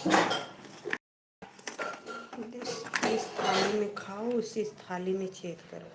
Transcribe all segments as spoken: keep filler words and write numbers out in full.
जिस, जिस थाली में खाओ, उसी थाली में छेद करो।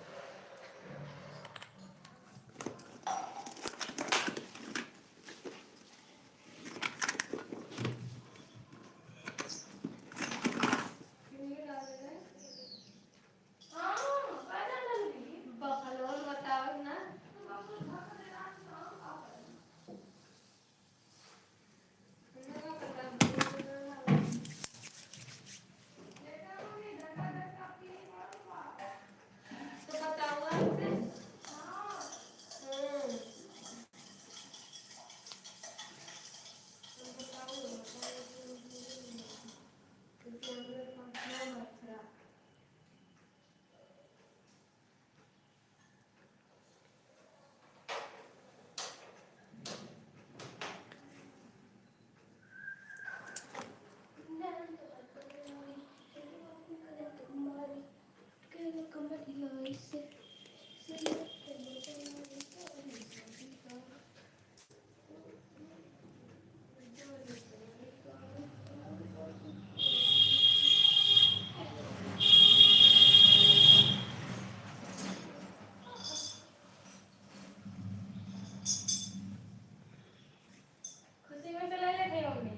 खुशी में चला ले थे मम्मी।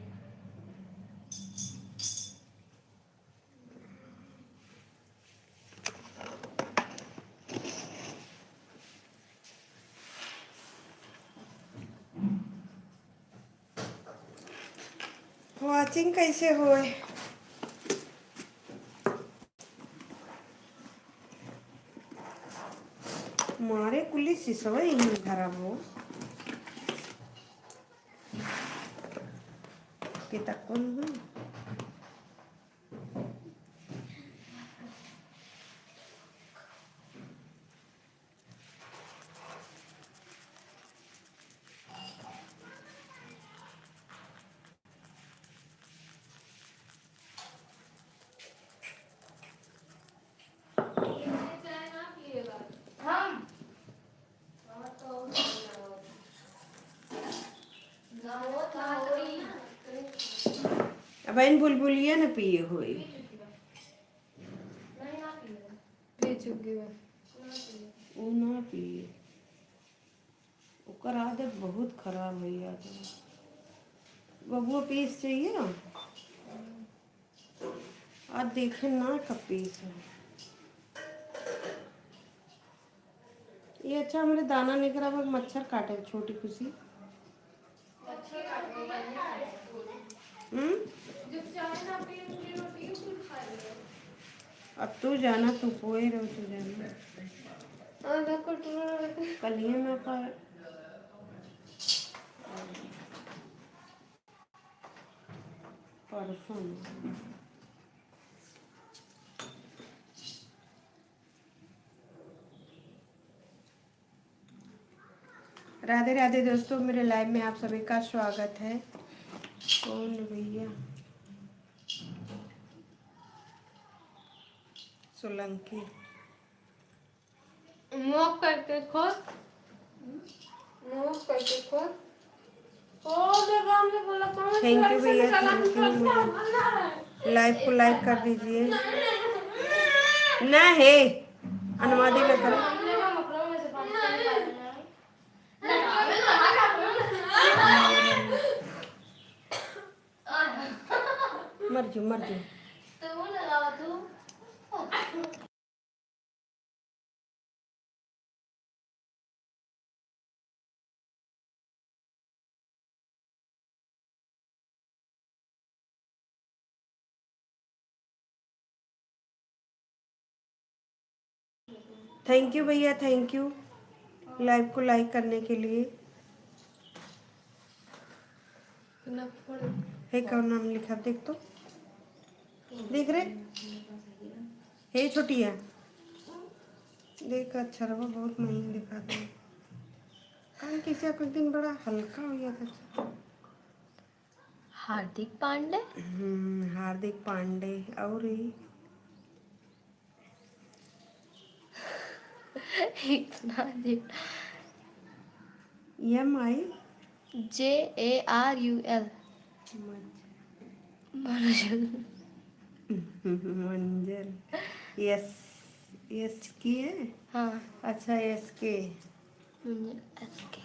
Watching कैसे होए? मारे कुली सिसवा इहाँ धरा हो। के तक कौन है? अब इन बुलबुलिया न पिए होई। पी चुकी बा। ऊ ना पिए। ओकर आदत बहुत खराब है यार। बबुआ पीस चाहिए ना? आज देखे ना कब पीस है। ये अच्छा, हमरे दाना निकरा बा, मच्छर काटे, छोटी खुशी। हम्म? अब तू जाना, तू पोए रहो, तू जाना। कल ही में पर परसों। राधे राधे दोस्तों, मेरे live में आप सभी का स्वागत है। कौन भैया? सोलंकी। मुँह करके खोल। मुँह करके खोल। ओ, जब राम ने बोला, तो thank you भैया, thank you। Live को like कर दीजिए। ना है, अनुवादी ना करो। मर जो, मर जो। Thank you भैया, thank you live को like करने के लिए। हे, कौन नाम लिखा, देख तो, देख रे। हे छोटिया, देख, अच्छा रहो, बहुत महीन दिखाते हैं। कान कैसे कुछ दिन बड़ा हल्का हो गया था। हार्दिक पांडे? हम्म, हार्दिक पांडे। और ये इतना दिन। M I? J A R U L। Manjal. Manjal. Yes, yes की है? हाँ। अच्छा, यस के। मंजल एस के।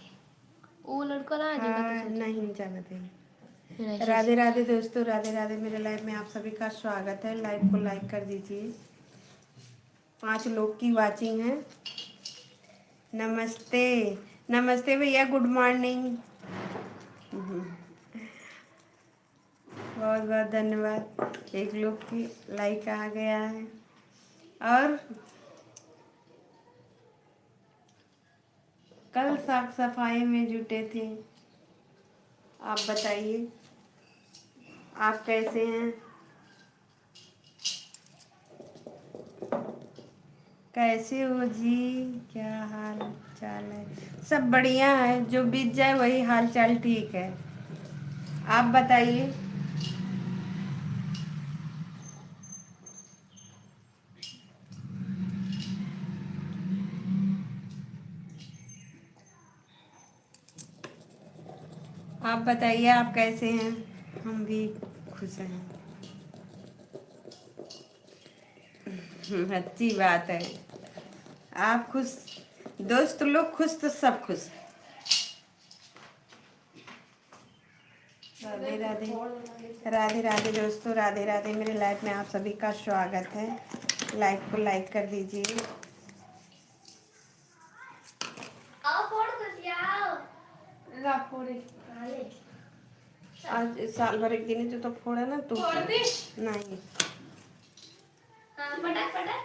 वो लड़का ना, जेका हाँ, तो सोचे। नहीं जानते। फिर ऐसे राधे राधे दोस्तों, राधे राधे। मेरे लाइव में आप सभी का स्वागत है। लाइव को लाइक कर दीजिए। पांच लोग की वॉचिंग है। नमस्ते, नमस्ते भैया, गुड मॉर्निंग। बहुत बहुत धन्यवाद। एक लोग की लाइक आ गया है। और कल साफ सफाई में जुटे थे। आप बताइए, आप कैसे हैं? कैसे हो जी, क्या हाल चाल है? सब बढ़िया है, जो बीत जाए वही हाल चाल ठीक है। आप बताइए। आप बताइए, आप कैसे हैं? हम भी खुश हैं। अच्छी बात है, आप खुश, दोस्त लोग खुश तो सब खुश। राधे राधे, राधे राधे दोस्तों, राधे राधे। मेरे लाइव में आप सभी का स्वागत है। लाइव को लाइक कर दीजिए। आओ, फोड़ खुशियाँ, आओ। ला, फोड़े। हाँ, ले। आज साल भर एक दिन ही तो, तो फोड़ा ना तू। फोड़ दे। नहीं। हाँ, पटक, पटक।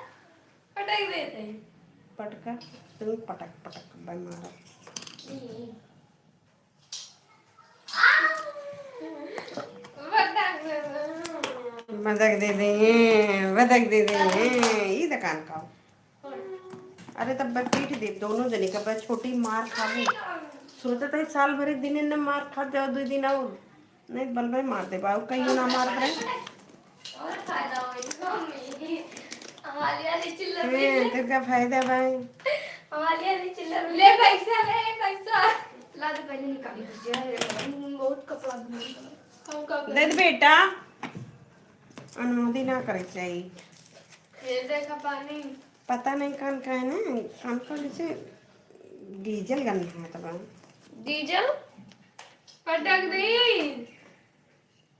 पटक देते हैं। पटका, तू पटक, पटक, बन मारा। नहीं। आ! पटक देते हैं। मदक दे देंगे, मदक दे देंगे। ई दुकान का। अरे तब बस पीट दे दोनों जने का, बस छोटी मार खाबू। सोचत है साल भर एक दिन इन्ने मार खा जाओ, दो दिन और नहीं बलबे मार दे बाबू, कहीं ना मार दे। और फायदा होई मम्मी। हमारी वाली चिल्लर ए, भी तेरे का फायदा भाई। हमारी वाली चिल्लर भी ले पैसा, ले पैसा। ला दे पहले निकाली दीजिए। अरे, बहुत कपड़ा धुलने का। हम कपड़ा दे दे बेटा। अनमोदी ना करे के चाहिए। ये देखा पानी। पता नहीं कौन का है ना, कौन कौन जैसे डीजल गंधा है तब। डीजल? पटक दी।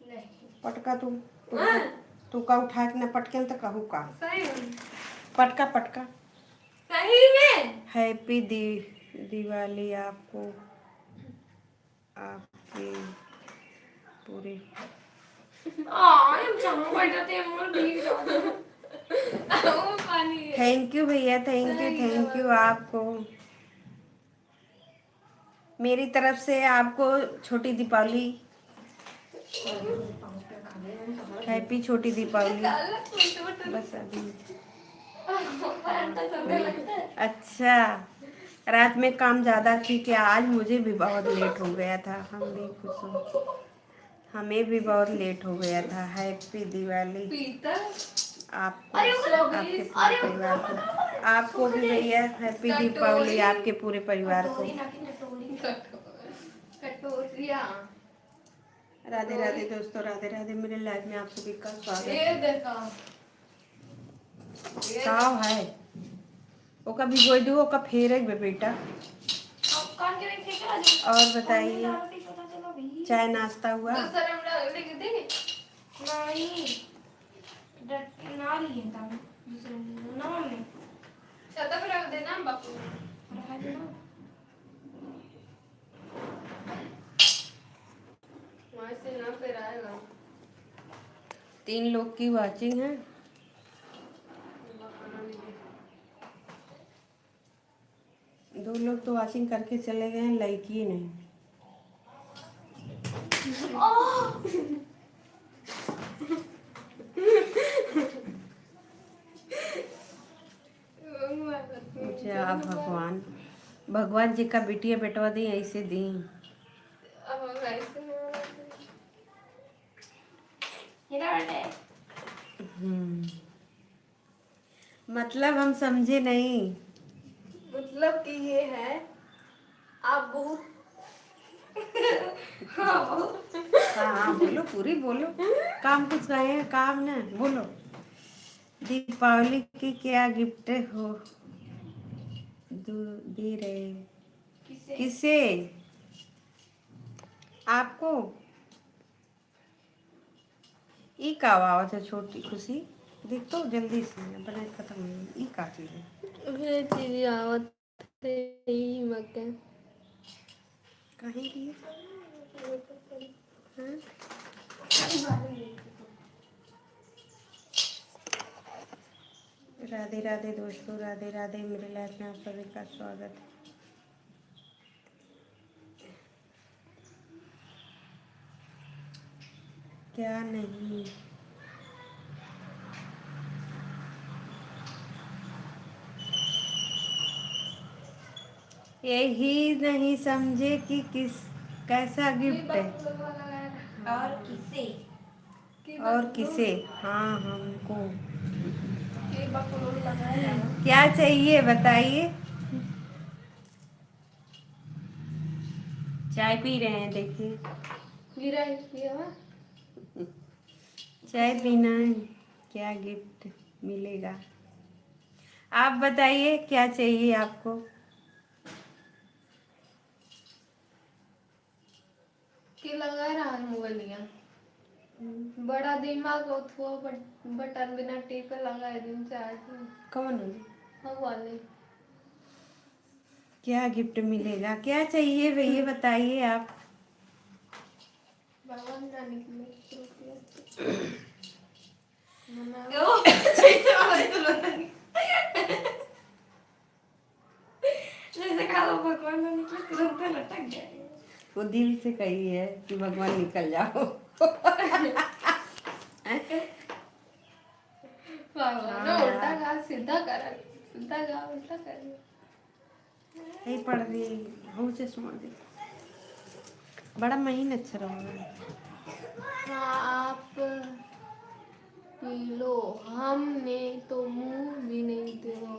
नहीं। पटका तू, तू हाँ। तू का उठा के ना पटके न तो कहू का। सही में। पटका, पटका। सही में। Happy दी-, दिवाली आपको। आपके पूरे आ, हम चारों बैठे थे, मोर भीग जाते हैं। वो पानी है। Thank you भैया, thank you, thank you आपको। मेरी तरफ से आपको छोटी दीपावली, Happy छोटी दीपावली। बस अभी अच्छा, रात में काम ज़्यादा थी क्या? आज मुझे भी बहुत लेट हो गया था, हम भी कुछ, हमें भी बहुत लेट हो गया था। Happy दिवाली आपको, आपके पूरे परिवार को, आपको भी भैया Happy दीपावली, आपके पूरे परिवार को। राधे राधे दोस्तों, राधे राधे। मेरे लाइव में आप सभी का स्वागत है। ये देखा। ये साव है, ओका भिगोई दू, ओका फेरे बे बेटा। अब कान के नहीं फेंके आज। और बताइए, चाय नाश्ता हुआ? दूसरा हमरा लिख दी। नहीं, डट-, ना लिए तब दूसरे दिन। ना मम्मी। छाता पे रख देना बापू। रख देना। वहाँ से ना फिर आएगा। तीन लोग की वॉचिंग है। दो लोग तो वॉचिंग करके चले गए हैं, लाइक ही नहीं। अच्छा, आप भगवान, भगवान जी का बिटिया बेटवा दी, ऐसे दी। हम्म। मतलब हम समझे नहीं। मतलब कि ये है, आप बहुत हाँ, बहुत। हाँ, हाँ, बोलो, पूरी बोलो। काम कुछ कहे हैं, काम ना, बोलो। दीपावली की क्या गिफ्ट हो दू-, दे रहे हो? किसे? किसे? आपको? ई का आवत है छोटी खुशी? देख तो जल्दी से, अपने खत्म हो गई। ई का चीज है? उहे चीज आवत है, ई मक्का। कहीं की? हाँ? राधे राधे दोस्तों, राधे राधे। मेरे लाइफ में आप सभी का स्वागत है। क्या नहीं? यही नहीं समझे कि किस, कैसा गिफ्ट है। और किसे? और किसे? हाँ, हमको। क्या चाहिए बताइए। चाय पी रहे हैं, देखिए। गिरा है, ये हुआ? चाय पीना है। क्या गिफ्ट मिलेगा? आप बताइए, क्या चाहिए आपको? के लगा रहा है मोबाइलिया। बड़ा दिमाग और थो बट-, बटन बिना टिपे लगा है दिन से आज। कौन है? हम वाले। क्या गिफ्ट मिलेगा, क्या चाहिए भैया, बताइए आप। भगवान जाने के लिए। मना- ओ, जैसे वाला तो लगा नहीं। जैसे कहा वो भगवान ने निकले, तुरंत लटक गए। वो दिल से कही है कि भगवान निकल जाओ। भगवान ने हाँ। उल्टा कहा, सीधा करा, सीधा कहा, उल्टा कर। यही पढ़ रही, हो चश्मा दे। बड़ा महीन अच्छा रहा। हाँ, आप पी लो, हमने तो मुंह भी नहीं देखा।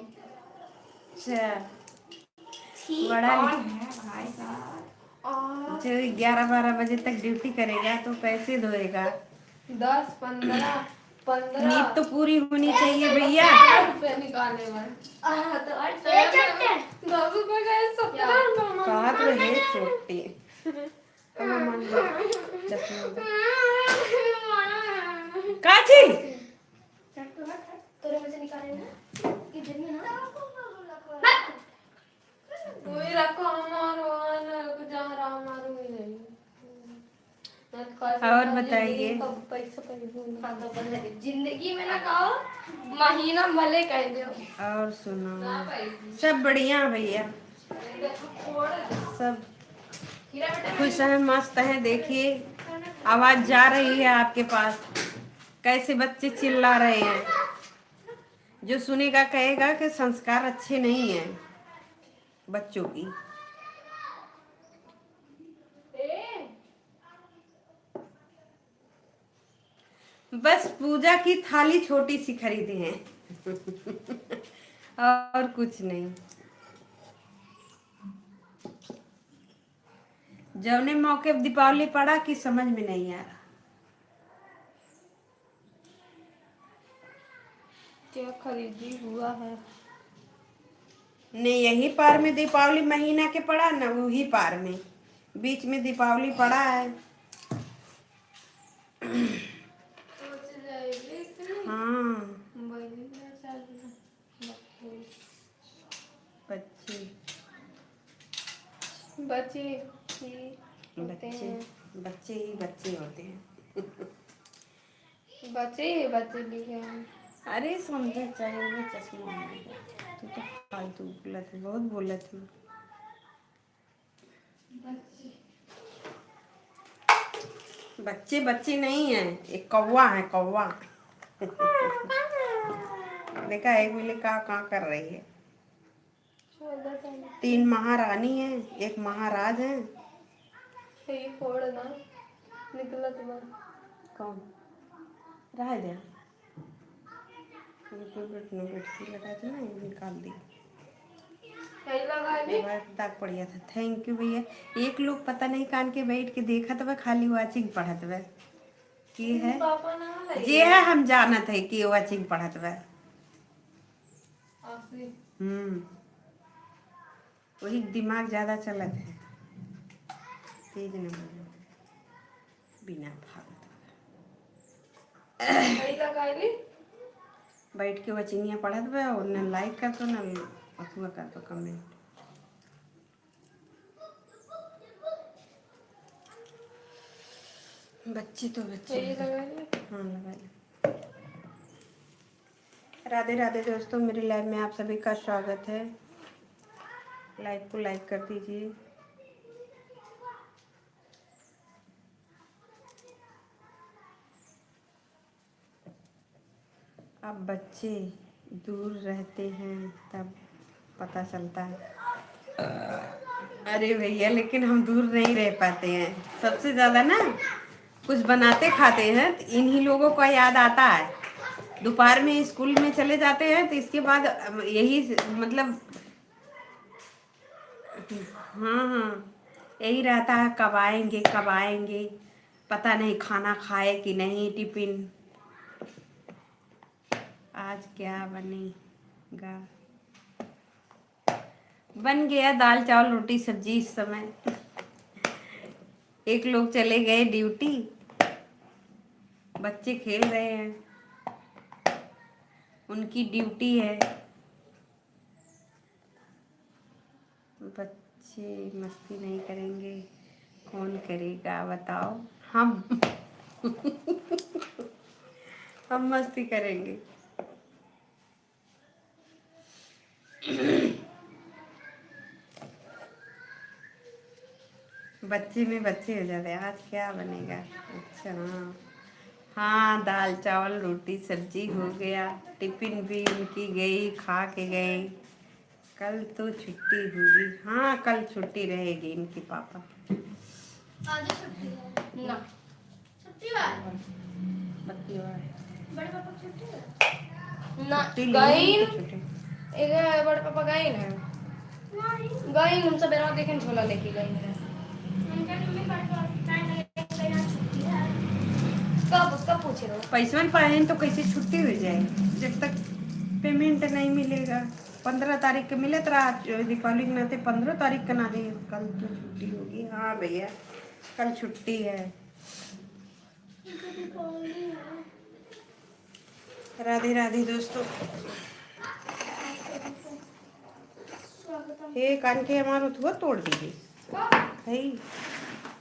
अच्छा, छी, बड़ा कौन है भाई साहब? और जो ग्यारह बारह बजे तक ड्यूटी करेगा तो पैसे धोएगा। दस, पन्द्रह, पन्द्रह। नींद तो पूरी होनी चाहिए भैया। पचास रुपया निकाले भाई। आ, तो और ये चट्टे। दस रुपया का है, सत्रह रुपया। कहा तो है चोटी। अब मान लो, चश्मा दे। का चीज? तोरे में से निकाले ना, कि दिन में ना। वही रखो हमारो, आना रखो, जहाँ रहा हमारो वही रही। और बताइए। पैसा पैसा जिंदगी में ना कहो, महीना भले कह दो। और सुनो, सब बढ़िया भैया। सब खुश हैं, मस्त हैं। देखिए, आवाज जा रही है आपके पास, कैसे बच्चे चिल्ला रहे हैं। जो सुनेगा कहेगा कि संस्कार अच्छे नहीं हैं बच्चों की। बस पूजा की थाली छोटी सी खरीदे हैं। और कुछ नहीं। जौने मौके पे दीपावली पड़ा कि समझ में नहीं आ रहा। क्या खरीदी हुआ है? नहीं, यही पार में दीपावली महीना के पड़ा ना, वही पार में बीच में दीपावली पड़ा है। हाँ। बच्चे, बच्चे ही होते हैं। बच्चे ही बच्चे होते हैं। बच्चे ही बच्चे लिखे हैं। अरे समझे चाहिए, वो चश्मा है। तू तो फालतू बोलत है, बहुत बोलत है। बच्चे बच्चे नहीं है, एक कौवा है, कौवा। देखा, एक मिले का, का कर रही है। तीन महारानी है, एक महाराज है। ये फोड़ ना, निकलत बा। कौन? रह दे। रुको, बैठनो, बैठ के लगा दे ना, ये निकाल दी। कई लगा ली? दाग पड़िया था। Thank you भैया। एक लोग पता नहीं कान के बैठ के देखत बा, खाली watching पढ़त बा। के है? पापा ना है। जे है, हम जानत है कि watching पढ़त बा। आसी। हम्म। वही दिमाग ज्यादा चलत है, तेज न बोले, बिना फालतू। कई लगा ली? बैठ के वचिनिया पढ़त बा, और न like कर दो, न अथुआ कर दो comment। बच्ची तो बच्ची यही है। लगा ली? हाँ, लगा ली। राधे राधे दोस्तों, मेरे live में आप सभी का स्वागत है। Live को like कर दीजिए। अब बच्चे दूर रहते हैं तब पता चलता है। अरे भैया, लेकिन हम दूर नहीं रह पाते हैं। सबसे ज्यादा ना कुछ बनाते खाते हैं तो इन्हीं लोगों का याद आता है। दोपहर में स्कूल में चले जाते हैं तो इसके बाद यही, मतलब, हाँ, हाँ, यही रहता है, कब आएंगे, कब आएंगे। पता नहीं खाना खाए कि नहीं, टिफिन। आज क्या बनेगा? बन गया दाल, चावल, रोटी, सब्जी इस समय। एक लोग चले गए ड्यूटी, बच्चे खेल रहे हैं, उनकी ड्यूटी है। बच्चे मस्ती नहीं करेंगे, कौन करेगा बताओ? हम। हम मस्ती करेंगे। बच्चे में बच्चे हो जाते हैं। आज क्या बनेगा? अच्छा, हाँ, हाँ, दाल, चावल, रोटी, सब्जी हो गया। टिफिन भी उनकी गई, खा के गई। कल तो छुट्टी होगी। हाँ, कल छुट्टी रहेगी इनके पापा। आज छुट्टी है? ना। छुट्टी बा? बत्ती बा। बड़े पापा छुट्टी बा? ना, छुट्टी नहीं, गइन। तो छुट्टी। एगो बड़े पापा गइन है। नहीं। गइन, हम सब बेरा देखें झोला लेके गइन है। उनका मम्मी बड़े पापा काहे लगे गइन छुट्टी है? कब, कब पूछे रहो? पैसवन पाए तो कैसे छुट्टी हो जाए, जब तक पेमेंट नहीं मिलेगा। पन्द्रह तारीख के मिलत रहा, दीपावली के नाते पन्द्रह तारीख का ना है, कल तो छुट्टी होगी। हाँ भैया, कल छुट्टी है। राधे राधे दोस्तों। हे कान के हमार उठुआ तोड़ दीजिए। हे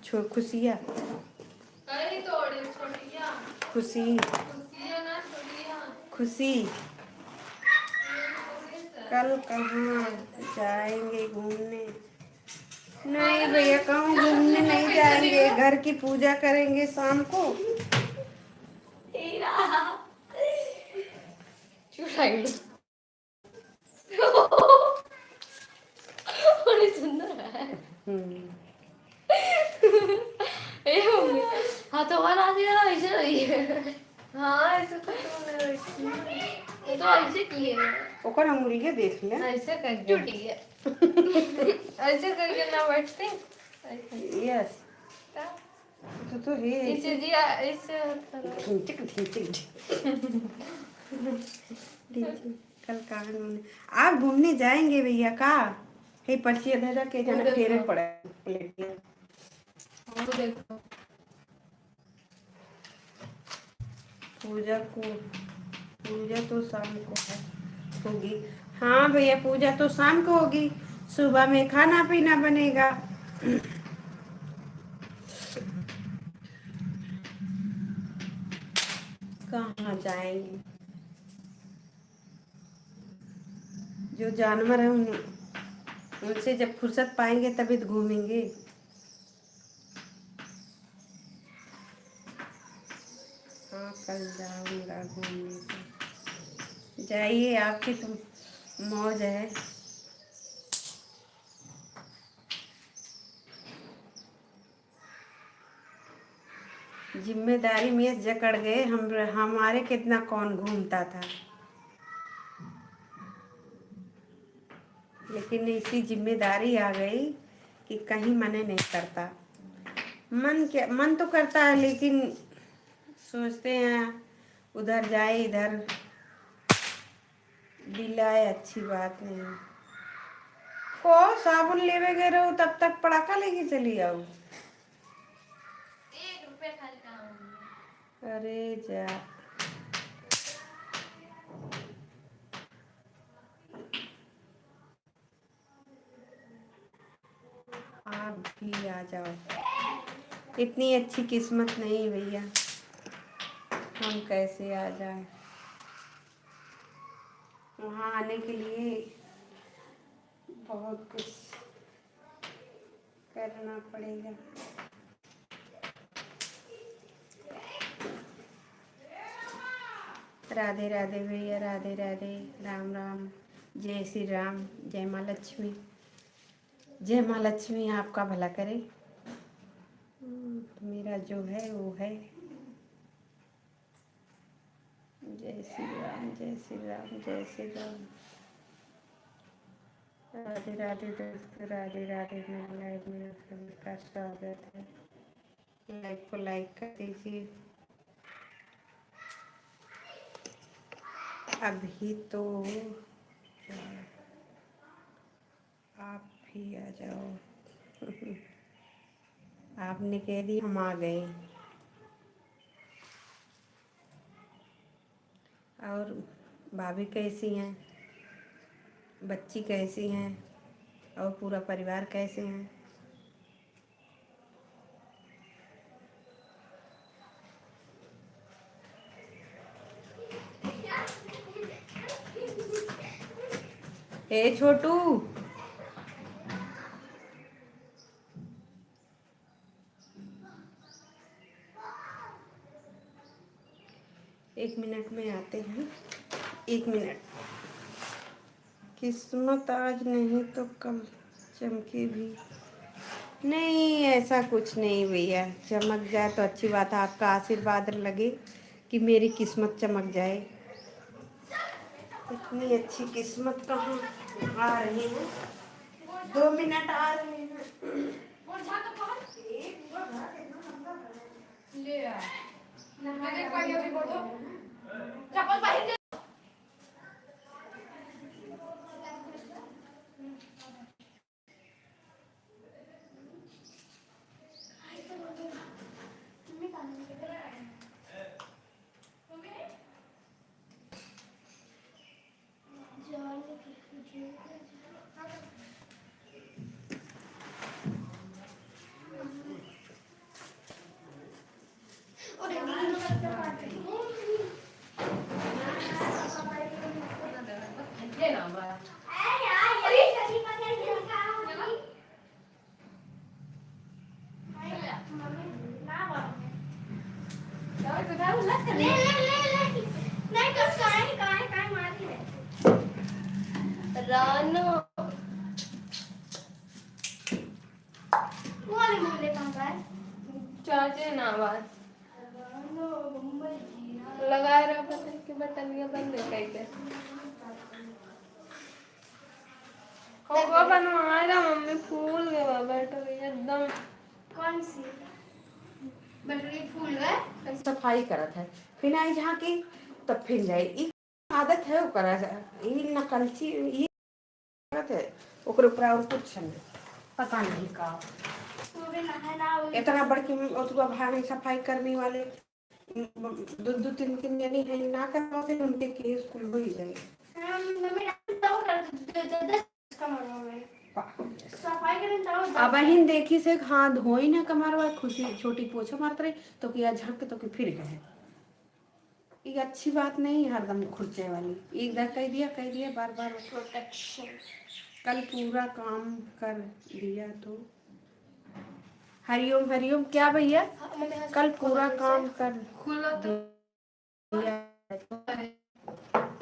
छो-, खुशिया। अरे तोड़े छोटिया। खुशी। खुशिया ना छोटिया। खुशी। कल कहाँ जाएंगे घूमने? नहीं भैया, कहूँ घूमने नहीं जाएंगे, घर की पूजा करेंगे शाम को। तेरा। चुड़ैल। बड़ी सुंदर है। हम्म। ए मम्मी, हाँ तो हमारा आज यार ऐसे रही है। हाँ, ऐसे तो तुमने रखी है। ये तो ऐसे की है। ओकर अंगुरिया देख ले। ऐसे करके। टूट गया। ऐसे करके ना बैठते। ऐसे। यस। तो, तो है। इसे जी, आ, इसे करो। ढिंचक, ढिंचक, ढिंचक। ढिंचक। कल कहाँ घूमने? आप घूमने जाएंगे भैया का? हे पर्ची इधर रख के जाना, वो देखो। फेरे पड़ा है प्लेट में। वो देखो। पूजा को, पूजा तो शाम को है, होगी। हाँ भैया, पूजा तो शाम को होगी, सुबह में खाना पीना बनेगा। कहाँ जाएंगे? जो जानवर है उन, उनसे जब फुर्सत पाएंगे तभी तो घूमेंगे। हाँ, कल जाऊंगा घूमने को। जाइए, आपकी तो मौज है। जिम्मेदारी में जकड़ गए हम, हमारे कितना कौन घूमता था। लेकिन ऐसी जिम्मेदारी आ गई कि कहीं मने नहीं करता। मन क्या, मन तो करता है, लेकिन सोचते हैं उधर जाए, इधर बिलाए, अच्छी बात नहीं। को साबुन लेवे गए रहो, तब तक पड़ाका लेके चली आओ। एक रुपया खाली कहाँ होंगे? अरे जा। आप भी आ जाओ। इतनी अच्छी किस्मत नहीं भैया, हम कैसे आ जाए? वहाँ आने के लिए बहुत कुछ करना पड़ेगा। राधे राधे भैया, राधे राधे, राम राम, जय श्री राम, जय माँ लक्ष्मी, जय माँ लक्ष्मी आपका भला करे। हम्म, मेरा जो है वो है। जय श्री राम, जय श्री राम, जय श्री राम। राधे राधे दोस्तों, राधे राधे। मेरे लाइव में आप सभी का स्वागत है। लाइव को लाइक कर दीजिए। अभी तो आप भी आ जाओ। आपने कह दी, हम आ गए। और भाभी कैसी हैं, बच्ची कैसी हैं, और पूरा परिवार कैसे हैं? ए छोटू, एक मिनट में आते हैं, एक मिनट। किस्मत आज नहीं तो कल चमके भी। नहीं, ऐसा कुछ नहीं भैया, चमक जाए तो अच्छी बात है। आपका आशीर्वाद लगे कि मेरी किस्मत चमक जाए। इतनी अच्छी किस्मत कहाँ आ रही है। दो मिनट आ रही है। ले आ। चप्पल पहन ले। ले, ले, ले, ले। नहीं, तो काहे, काहे, काहे मारी है? रानो। वो वाले मोहल्ले कहाँ का है? चाचे ना आवाज। रानो, बम्बई की। लगाए रहो बटन के, बटन के बंद है कहीं के। कौआ बनवाए ला मम्मी, फूल गए बा बैटरी एकदम। कौन सी? बैटरी फूल गए? सफाई करत है, फिर आई झांकी, तब फिर जाए। ई आदत है ओकरा, ई नकलची, ई आदत है, ओकरे ऊपर और कुछ नहीं, पता नहीं का। सुबह नहाना हो इतना बड़की ओतुआ भाग सफाई कर्मी वाले। दो, दो तीन, तीन जनी है, ना करवाते उनके केस कुल हो ही जाए। हम, मम्मी, रात में तो कर दे, दे, दे, कमरवा में। पा-, सफाई करें तो अब बहिन देखी से, हाँ, धोई ना कमरवा, खुशी छोटी पोछा मारत रही, तो किया झक के तो कि फिर गए। ये अच्छी बात नहीं, हरदम खुरचे वाली। एक बार कह दिया, कह दिया, बार बार। प्रोटेक्शन। कल पूरा काम कर दिया तो हरिओम, हरिओम, क्या भैया? हाँ, मम्मी, हाँ, कल पूरा काम कर खुला तो दिया।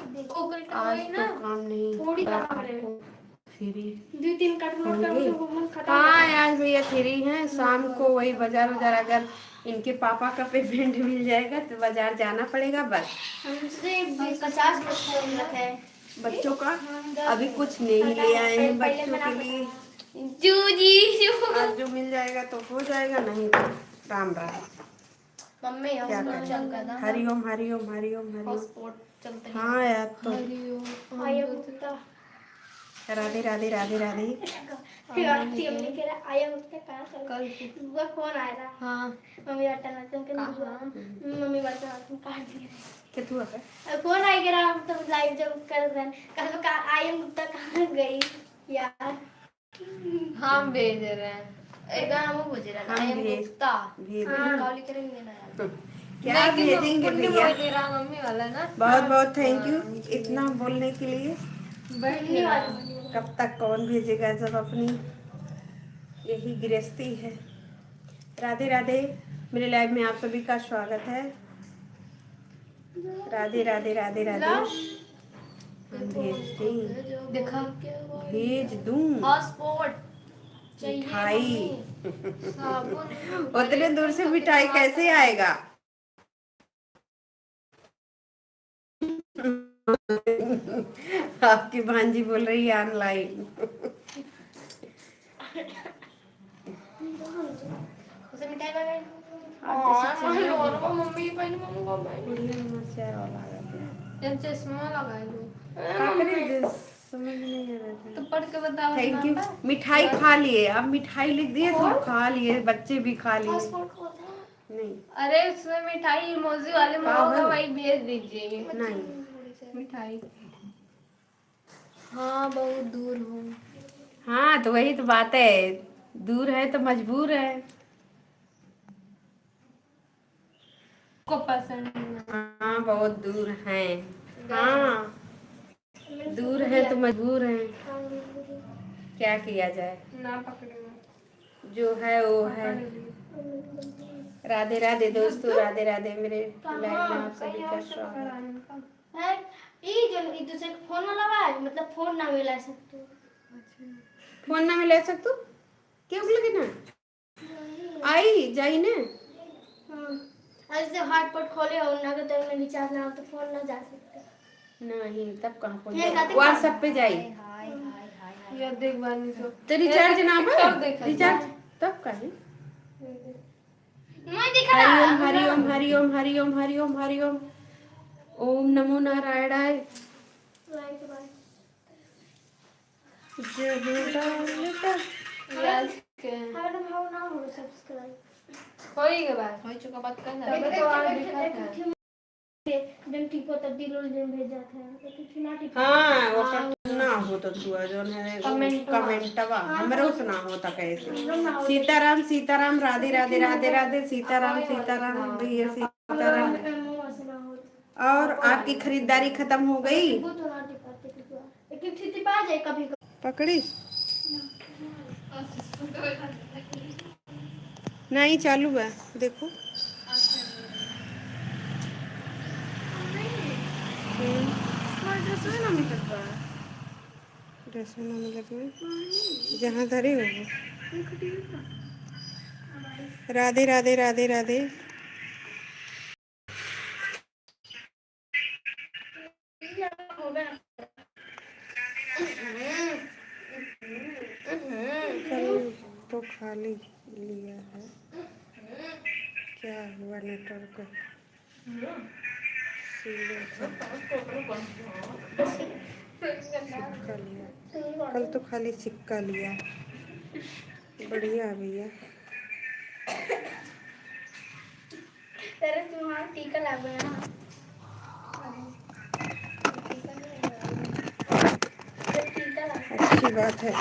देखो, कल आज तो ना काम नहीं, थोड़ी कल काम रहे। आपको फ्री दो तीन कटोरा होंगे। कर दो, वो मन खत्म हाँ, हो गया। आज भैया फ्री हैं, शाम को वही बाजार उजार, अगर इनके पापा का पेमेंट मिल जाएगा तो बाजार जाना पड़ेगा बस। हमसे पचास का फोन रखे। बच्चों का अभी कुछ नहीं ले आए हैं बच्चों के लिए। जू जी, जू। आज जो मिल जाएगा तो हो जाएगा, नहीं तो राम राम। मम्मी, क्या करें? हरिओम, हरिओम, हरिओम, हरिओम। हाँ यार, तो हरिओम। राधे, राधे, राधे, राधे। मम्मी कह रहा, आया मुझसे कहाँ कर? कल की। बुआ फोन आया था। हाँ। मम्मी बर्तन, बर्तन के कहाँ? बुआ, मम्मी बर्तन, बर्तन काट दिए। के तू अबे? अब फोन आया करा, हम तो live जब कर रहे हैं। कल का आयन गुप्ता कहाँ गई यार? हम भेज रहे हैं। एक गाना वो भेज रहे हैं, हम आयन भेज, गुप्ता। भेज हाँ। रहे हैं। कॉल करेंगे ना यार। क्या लेकिन वो भेजेंगे पुण्य भैया? बोल दे रहा मम्मी वाला ना। बहुत बहुत thank you हाँ। इतना बोलने के लिए। बढ़िया। कब तक कौन भेजेगा जब अपनी यही गृहस्थी है। राधे राधे, मेरे live में आप सभी का स्वागत है। राधे राधे राधे राधे। हम भेज दें। देखा। भेज दूं। Hotspot चाहिए मिठाई। मम्मी। साबुन। उतने दूर से मिठाई कैसे आएगा? आपकी भांजी बोल रही है online। उसे मिठाई मंगाई। हाँ, हाँ, मम्मी, मम्मी, मम्मी, मम्मी। ये चश्मा लगा लो। समझ नहीं आ रहा था। तो पढ़ के बताओ। Thank you। मिठाई खा लिए, अब मिठाई लिख दिए तो खा लिए, बच्चे भी खा लिए। नहीं। अरे, उसमें मिठाई emoji वाले में होगा, वही भेज दीजिए। नहीं। मिठाई। हाँ, बहुत दूर हो। हाँ, तो वही तो बात है, दूर है तो मजबूर है। को पसंद नहीं। हाँ, बहुत दूर है। हाँ, दूर है तो मजबूर है, क्या किया जाए। ना पकड़ो। जो है वो है। राधे राधे दोस्तों, राधे राधे। मेरे live में आप सभी का स्वागत है। ई जो ई दूसरे के फोन वाला बा, मतलब फोन ना मिला सकतू। फोन ना मिला सकतू? क्यों बोले कि ना? आई जाई ने। हाँ। ऐसे hotspot खोले हो ना, अगर तो में recharge ना हो तो फोन ना जा सकते। नहीं, तब कहाँ फोन ये जाई? WhatsApp पे जाई। हाय, हाय, हाय, हाय। ये देख बानी सो। तो recharge ना बा? TikTok देखा recharge जाए। तब काहे? मैं दिखा रहा हूँ। हरिओम, हरिओम, हरिओम, हरिओम, हरिओम, हरिओम। ओम नमो नारायणाय। Like, like। जय हो राम बेटा। आज के। हमारा नाम हो ना हो subscribe। होई के बात। होई चुका बात कर ना। तब तो आज दिखा था। जन टिपो तब दिल उल जन भेज जाता है। तो कुछ ना टिपो। हाँ, वो सब ना हो तो छुआ जौन है वो कमेंटवा। कमेंटवा। हाँ, हमरो से ना होता कैसे। सीताराम, सीताराम, राधे, राधे, राधे, राधे, सीताराम, सीताराम, भैया सीताराम। और आपकी खरीदारी खत्म हो गई? पकड़ी? नहीं, चालू बा, देखो। हम्म। ड्रेस में ना मिलत बा। जहाँ धरे हो। राधे, राधे, राधे, राधे। कल तो खाली लिया है, क्या हुआ network? सिक्का लिया। कल तो खाली सिक्का लिया। बढ़िया है भैया। तेरे तुम्हारा टीका लग गया ना। अच्छी बात है।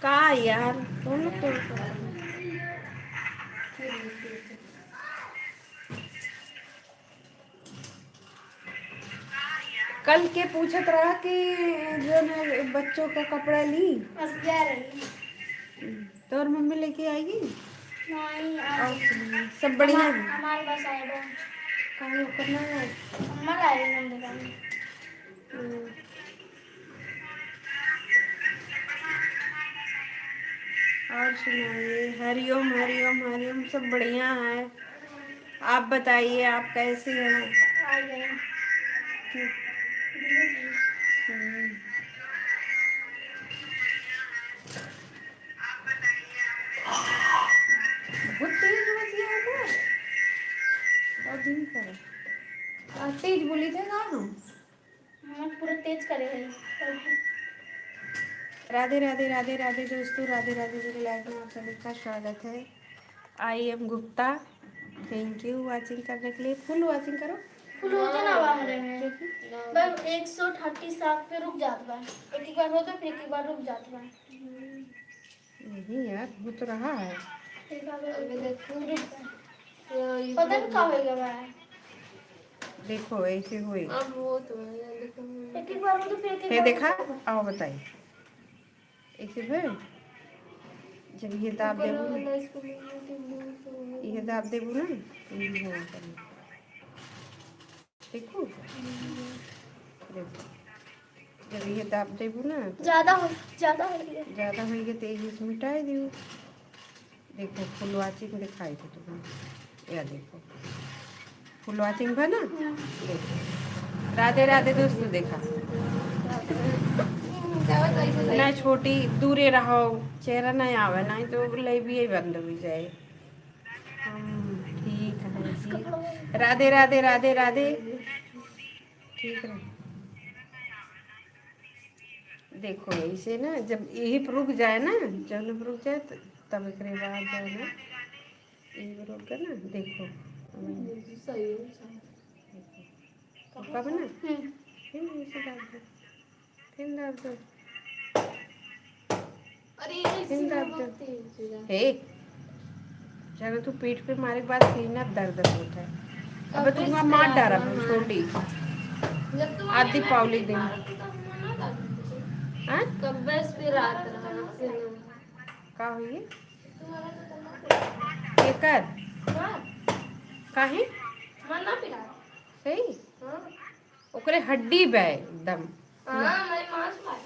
का यार, तुम लोग तो कल के पूछत रहा कि जो न बच्चों का कपड़ा ली। असगर रही। तोर मम्मी लेके आएगी? नहीं, आ और सब बढ़िया है? हमारे पास आए बा। काहे ओकर ना है? अम्मा ला रही नंद का। हम्म। और सुनाइए, हरिओम, हरिओम, हरिओम, सब बढ़िया है। आप बताइए, आप कैसे हैं? आ गए। क्यों? हम्म। बहुत तेज बज गया है वो। बहुत दिन करे। आ, तेज बोली थे ना हम। हाँ, पूरा तेज करे है। राधे राधे, राधे राधे दोस्तों, राधे राधे। मेरे live में आप सभी का स्वागत है। I am Gupta. Thank you watching करने के लिए। Full watching करो। Full होते ना बा हमरे में। बस एक सौ thirty सात पे रुक जात बा। एक एक बार होता, फिर एक एक बार रुक जात बा। नहीं यार, हो तो रहा है। एक बार रुक, पता नहीं का हो गया बा। देखो, ऐसे होई। अब वो तो है, देखो। एक एक बार होता, फिर एक एक ये बार देखा? रुक जात बा। आओ बताइए। ऐसे होई। जब ये दाब ऊपर देबू ना, वाला इसको बोलना कि blue से होगा। ये दाब देबू ना, तो ये होगा। देखो। देखो। जब ये दाब देबू ना, तो ज्यादा हो, ज्यादा हो गया। ज्यादा हो गया, तो ये मिटाई दियो। देखो, full watching दिखाई थे तुम्हें। या देखो। Full watching बा ना? देखो। राधे राधे दोस्तों, देखा। ना छोटी, दूरे रहो, चेहरा नहीं आवे, नहीं तो live ही बंद हो जाए। हम ठीक है, ठीक। राधे राधे, राधे राधे। ठीक है। देखो, ऐसे ना, जब यही पे रुक जाए ना, जौन पे रुक जाए, त-, तब एकरे बाद जो है ना, यही पे रुक गए ना, देखो। सही है, अच्छा। रुका बा ना? हम्म। फिर ऐसे दाब दो। फिर दाब दो। अरे, ये फिर सीना दाब दो। बहुत तेज हो रहा है। हे, जाना तू पीठ पे मारे के बाद सीना दर्द होता है। अबे कब्बे तू वहाँ से मार रात डारा रहा। छोटी। जब तू आदि पावली दिन। मारा तो तब मना कर देते। हाँ? कब्बे से रात रहा, सीना। का हुई? तुम्हारा तो कमर पे। एकर? हाँ। काहे? मन ना पिरा। सही? हाँ। ओकरे हड्डी बा एकदम। हाँ, मैं मांस भाई।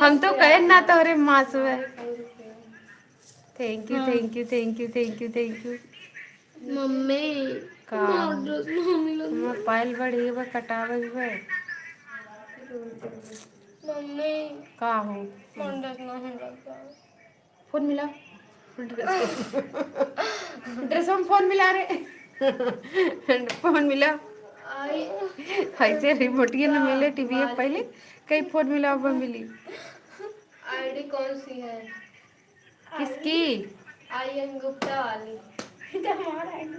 हम तो कहे ना तोहरे मांस बा। Thank you, हाँ। Thank you, thank you, thank you, thank you। Mummy, का? हमार dress ना मिलत बा। पायल बढ़िया बा, कटावे के बा। मम्मी, का हो? हमार dress ना मिलत बा। फोन मिला। Dress में फोन मिला रे। फोन मिला। आई। ऐसे रिमोटिया न मिले टीवी पहले, कहीं फोन मिला, अब मिली। ID कौन सी है? किसकी? I am गुप्ता वाली। तो हमारा ID।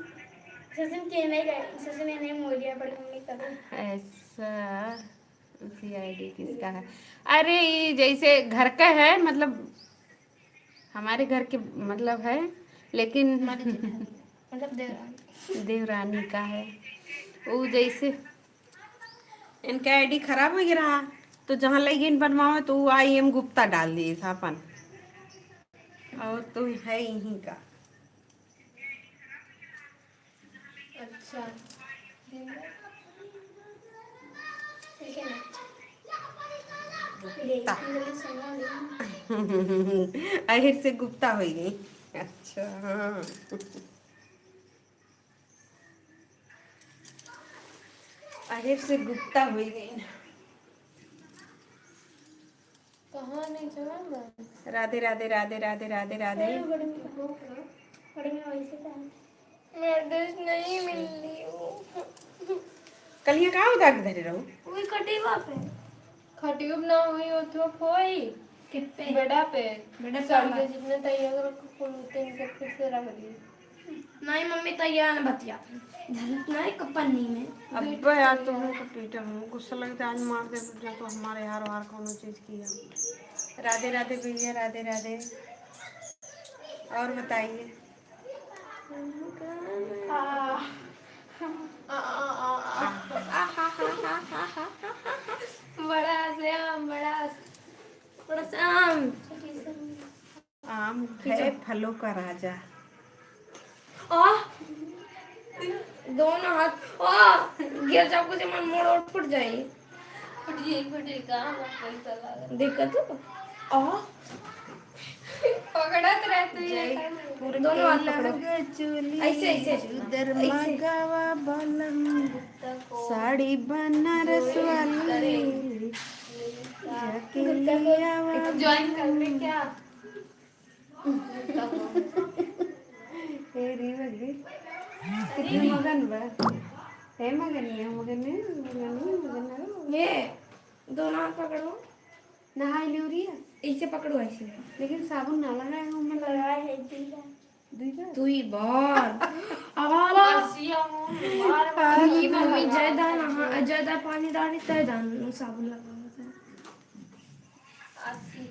सचिन के नहीं गए, सचिन ने नहीं मोड़ दिया, पर हमने कभी। ऐसा। उसी ID किसका है? अरे, ये जैसे घर का है, मतलब, हमारे घर के, मतलब, है, लेकिन हमारे घर का है। मतलब, देवरानी। देवरानी का है। वो जैसे इनका ID खराब हो गया रहा, तो जहाँ लगे इन बनवावे, तो वो I am गुप्ता डाल दिए था अपन। और तो है यहीं का। अच्छा। ठीक है ना? गुप्ता। आखिर से गुप्ता हो गई। अच्छा, हाँ। आखिर से गुप्ता हो गई। कहाँ नहीं चला मैं? राधे, राधे, राधे, राधे, राधे, राधे। अरे, बड़े में, बड़े में वैसे कहाँ? मैं dress नहीं मिल रही हूँ। कलिया कहाँ उतार के धरे रहो? वही खटिया पे। खटिया ना हुई हो तो होई। कित पे? बेडा पे। बेडा पे साड़ी के जितने तैयार रखो, कुल उतने के फिर से रख दी। नहीं मम्मी, तैयार न बतिया। नहीं, कपन्नी में। अब्बे यार, तुम लोग को पीटे हूँ, गुस्सा लगता है, आज मार दे, जो तो हमारे यार वार कोनो चीज की है। राधे राधे भैया, राधे राधे। और बताइए। आ, आ, आ, आ, आ। बड़ा श्याम, बड़ा, बड़ा श्याम। आम है फलों का राजा। आ, दोनों हाथ, आ, गिर जाओ, कुछ मन मोड़ और फूट जाए। फूट जाए, फूट जाए, कहाँ बा पैसा लागल? दिक्कत हो? आ, पकड़त रहते हैं। जय पूर्व दोनों हाथ पकड़ो। लहंगा चोली, ऐसे, ऐसे। चूदर ऐसे। मगावा बलम, साड़ी बनारस वाली, जाके लियावा ज्वाइन कर ले बलम। क्या? ए रे बगली, कितने मगन बा? है मगन, ये मगन है, मगन है, मगन है। ये दोनों हाथ पकड़ो। नहाई लियो रिया। ऐसे पकड़ो, ऐसे। लेकिन साबुन ना लगाए हो, मैं लगाए है, जी है। दुई बार? दुई बार। आवारा। आसिया हो, मार। ई मम्मी ज्यादा नहा, ज्यादा पानी डाली, तय दान साबुन लगावत है। आसी।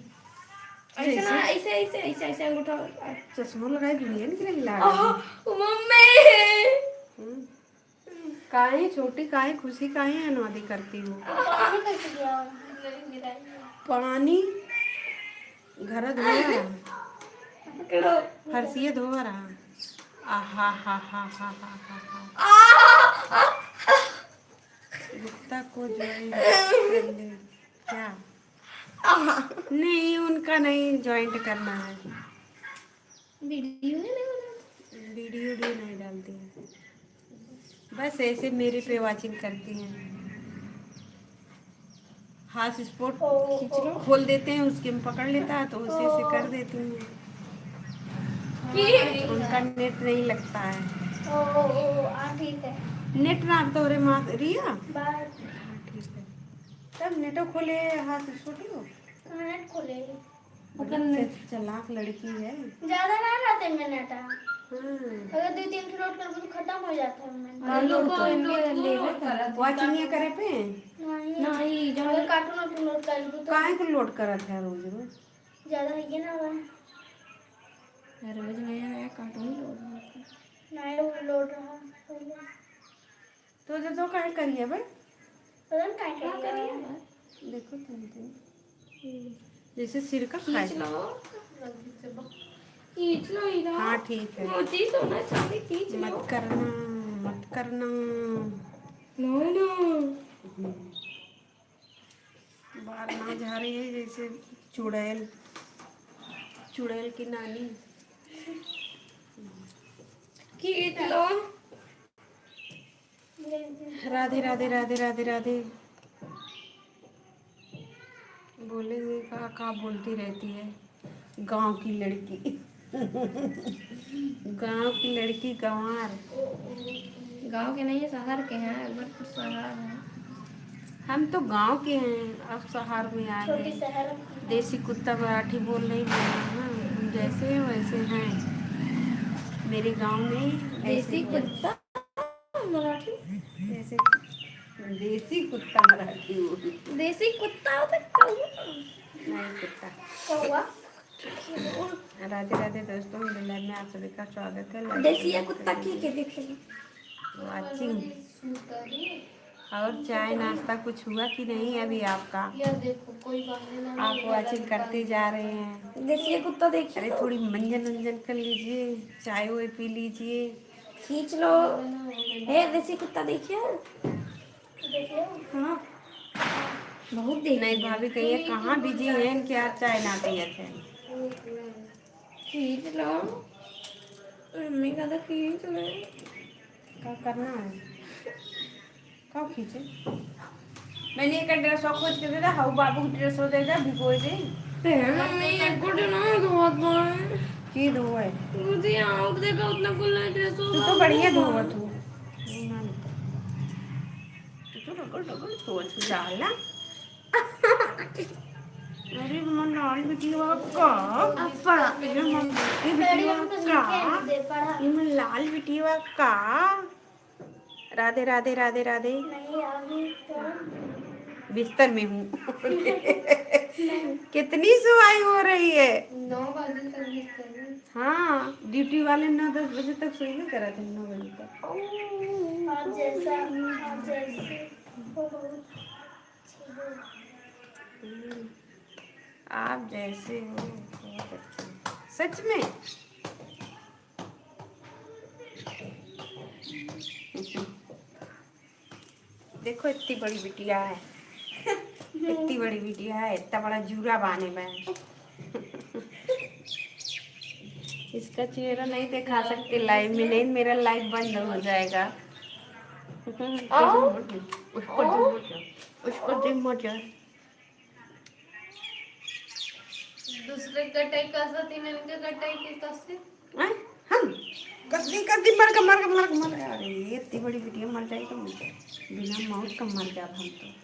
ऐसे ना, ऐसे, ऐसे, ऐसे, ऐसे अंगूठा। चश्मा लगाए, गुड़िया निकले लाग। आहा, ओ मम्मी। हम्म। काहे छोटी, काहे खुशी, काहे अनवादी करती हो? पानी कैसे दिया? पानी घर धोआ रहा, पकड़ो। फर्शिया धोआ रहा। आहा हा हा हा हा हा हा। गुप्ता को ज्वाइन कर ले क्या? नहीं, उनका नहीं ज्वाइंट करना है। वीडियो ही नहीं बनाती। वीडियो भी नहीं डालती है, बस ऐसे मेरे पे वॉचिंग करती हैं। हॉटस्पॉट खींच लो। खोल देते हैं, उसके में पकड़ लेता है तो उसे ऐसे कर देती हूँ। उनका नेट नहीं लगता है। ओ, ओ, ओ, हाँ, ठीक है। नेट ना तो रे माँ रिया। बाय। हाँ, ठीक है। तब नेटो खोले, हॉटस्पॉट हो। हाँ, नेट खोले। बड़ी च-, चालाक लड़की है। ज्यादा ना रहते में नेटा। हाँ। अगर दो तीन ठो लोड करबो तो खत्म हो जाता है में। हाँ, लो, लो, लो, लो, लो। वॉचिंग ये करे पे? नहीं। नहीं, जो अगर कार्टून वार्टून लोड कर लो तो। काहे को लोड करत है रोज रोज? ज्यादा है ये ना हुआ। रोज नया नया कार्टून लोड होता है। नहीं, वो लोड रहा पहले। तो जो, जो काहे करिए बे? पता नहीं काहे करिए। देखो तुम तो। जैसे सिर का खींच खाए। लो। खींच लो इधर। हाँ, ठीक है। मोती सोना चांदी खींच लो। मत करना, मत करना। No, no। हम्म। बार ना झारे है जैसे चुड़ैल, चुड़ैल की नानी। खींच लो। राधे, राधे, राधे, राधे, राधे। बोलेंगे का, का बोलती रहती है गाँव की लड़की। गाँव की लड़की गंवार। गाँव के नहीं है, शहर के हैं, but शहर है। हम तो गाँव के हैं, अब शहर में आ गए। देसी कुत्ता मराठी बोल नहीं बोलना, हाँ, हम जैसे हैं वैसे हैं। मेरे गाँव में ऐसे देसी कुत्ता मराठी? जैसे देसी कुत्ता मराठी बोल। देसी कुत्ता होता है, कौवा। नहीं, कुत्ता। कौवा। राधे राधे दोस्तों, मेरे live में आप सभी का स्वागत है। Like देसी या कुत्ता की के देखे? Watching। और चाय नाश्ता कुछ हुआ कि नहीं अभी आपका? आप watching करते जा रहे हैं। देसी या कुत्ता देखिए। अरे, थोड़ी मंजन उंजन कर लीजिए, चाय वाय पी लीजिए। खींच लो। हे, देसी कुत्ता देखिए। हाँ, बहुत देख नहीं, लिया। भाभी कहिए, कहाँ busy हैं, क्या चाय ना पियत हैं? खींच लो। मम्मी का तो खींच ले। का करना है? का खींचे? मैंने एक dress खोज के दे दे, हाउ बाबू की dress हो दे दे, भिगो दे। ते मम्मी, एक गुड ना धोवत बाय। की धोए? मुझे आँख देखा, उतना कुल dress हो तू तो बढ़िया धोवत हो। तू तो डबल डबल धोवत हो, जाला। अरे, हमर लाल बिटिया का। अरे, हमर लाल बिटिया का। ये हमर लाल बिटिया का। राधे, राधे, राधे, राधे। नहीं, अभी तो बिस्तर में हूँ। कितनी सुवाई हो रही है? नौ बजे तक बिस्तर में। हाँ, ड्यूटी वाले नौ दस बजे तक सोइबे करत हैं, नौ बजे तक। आप जैसा, आप जैसे। हम्म, आप जैसे हो, बहुत अच्छे। सच में? देखो, इतनी बड़ी बिटिया है, इतनी बड़ी बिटिया है, इतना बड़ा जूरा बाने में। इसका चेहरा नहीं दिखा सकते लाइव में, नहीं मेरा लाइव बंद हो जाएगा। उसको झूठ मत बोल, उसको झूठ मत बोल। दूसरे कटाई का साथ इनके कटाई के कसे? हैं? हम? कस दी, कस दी, मर के, मर के, मर के, मर के। अरे, ये इतनी बड़ी बिटिया मर जाए तो मर जाए। बिना मौत का मर जाब हम तो।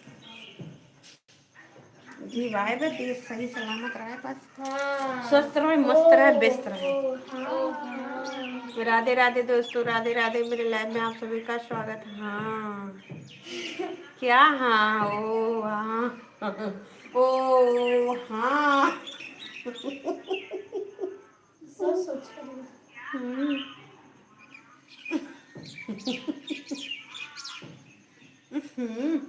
जी, भाई बे, देश सही सलामत रहे बस। हाँ। स्वस्थ रहे, मस्त रहे, व्यस्त रहे। हाँ, हाँ। राधे राधे दोस्तों, राधे राधे। मेरे लाइव में आप सभी का स्वागत। हाँ। क्या? हाँ, ओ, हाँ। ओ, हाँ। हम्म। हम्म।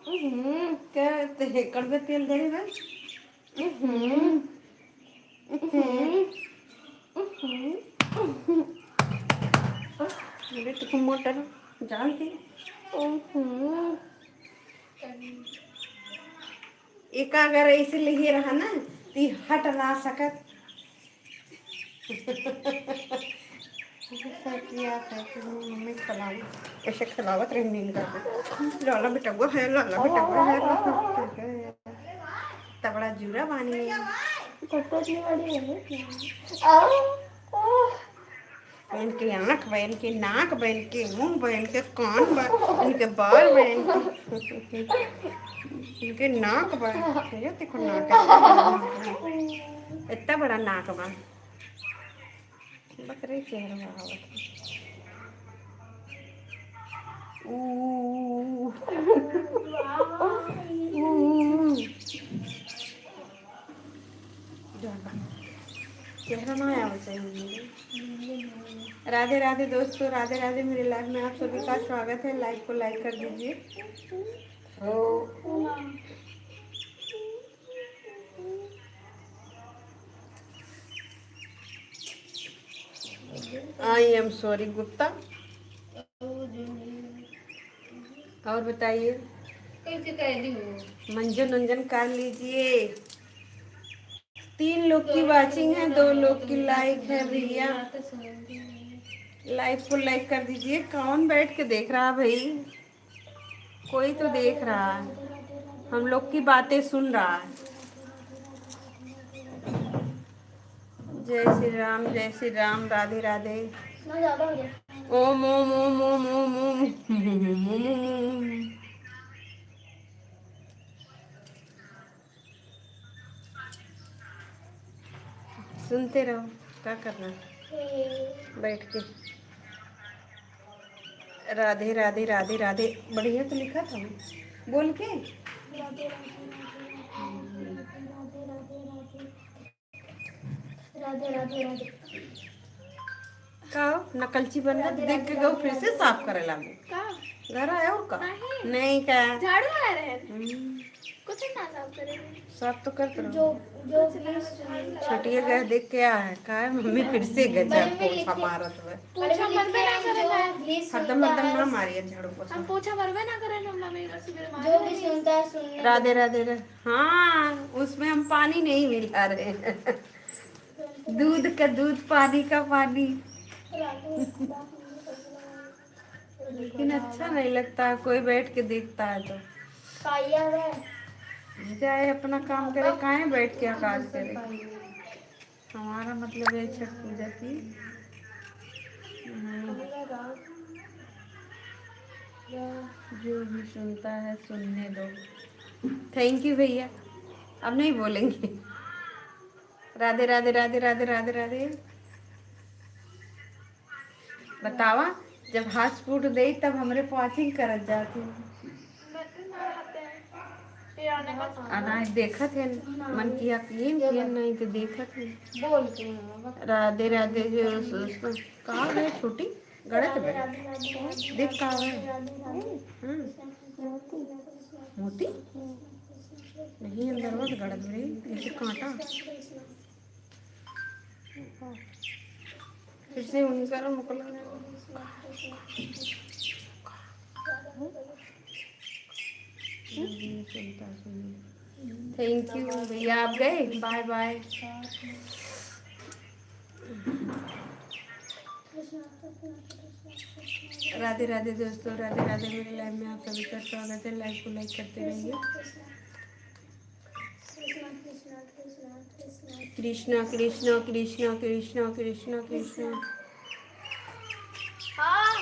हम्म। क्या ते हेकड़ में तेल धरे बा? हम्म। हम्म। हम्म। अरे, तो मोटर जान के। हम्म। एका अगर ऐसे लिए रहा ना, ती हट ना सकत। ऐसा किया था कि मम्मी खिलावत, ऐसे खिलावत रही नींद करके। लाला बेटवा है, लाला बेटवा है, लाला बेटवा है। तबड़ा जूरा बानी। इनके आँख बा, इनके नाक बा, इनके मुँह बा, इनके कान बा, इनके बाल बा, इनके, इनके नाक बा। ये देखो नाक, इतना बड़ा नाक बा। बकरे चेहरा आवत। ऊ, ऊ, ऊ। चेहरा ना आवे चाहिए। राधे राधे दोस्तों, राधे राधे। मेरे लाइव में आप सभी का स्वागत है। लाइव को लाइक कर दीजिए। I am sorry Gupta. और बताइए, कैसे कह दी हो? मंजन उंजन कर लीजिए। तीन लोग की वॉचिंग है, दो लोग की लाइक है भैया। लाइव को लाइक कर दीजिए। कौन बैठ के देख रहा भाई? कोई तो देख रहा है, हम लोग की बातें सुन रहा है। जय श्री राम, जय श्री राम, राधे राधे। ओम ओम ओम ओम ओम ओम। सुनते रहो, का करना है? बैठ के। राधे राधे राधे राधे। बढ़िया तो लिखा था, बोल के। राधे राधे राधे। का हो, नकलची बन गए, देख के गऊ फिर से साफ करे लागू। का? घर आए और का? नहीं। नहीं का? झाड़ू लगा रहे हैं। हम्म। कुछ ना साफ करे। साफ तो करत रहो। जो, जो भी छोटिया गए देख के आ है, का है मम्मी फिर से गए झाड़ू पोछा मारत हुए। पोछा मरबे ना करे ना। हरदम हरदम ना मारिए झाड़ू पोछा। हम पोछा मरबे ना करे ना मम्मी, बस मेरे मारे जो भी सुनता है सुनने दो। राधे राधे राधे। हाँ, उसमें हम पानी नहीं मिला रहे हैं। दूध का दूध, पानी का पानी। लेकिन अच्छा नहीं लगता है, कोई बैठ के देखता है तो। जाए अपना काम करे, काहे बैठ के आकाश करे। हमारा मतलब है छठ पूजा की। हम्म। जो भी सुनता है सुनने दो। Thank you भैया, अब नहीं बोलेंगे। राधे राधे राधे राधे राधे राधे। बतावा, जब हाथ फूट देई तब हमरे पाचिंग करत जात है। अनाज देखत है, मन किया पियन, पियन नहीं तो देखत है। बोल के राधे राधे जो सु-, सु-, का है छोटी? गड़त बा। देख का है। हम्म। मोती? नहीं, अंदर मत गड़त बा, जैसे कांटा। फिर से उनका मुकला। Thank you भैया, आप गए, bye bye। राधे राधे दोस्तों, राधे राधे। मेरे लाइव में आप सभी का स्वागत है। लाइव को लाइक करते रहिए। कृष्णा कृष्णा कृष्णा कृष्णा कृष्णा कृष्णा। हाँ।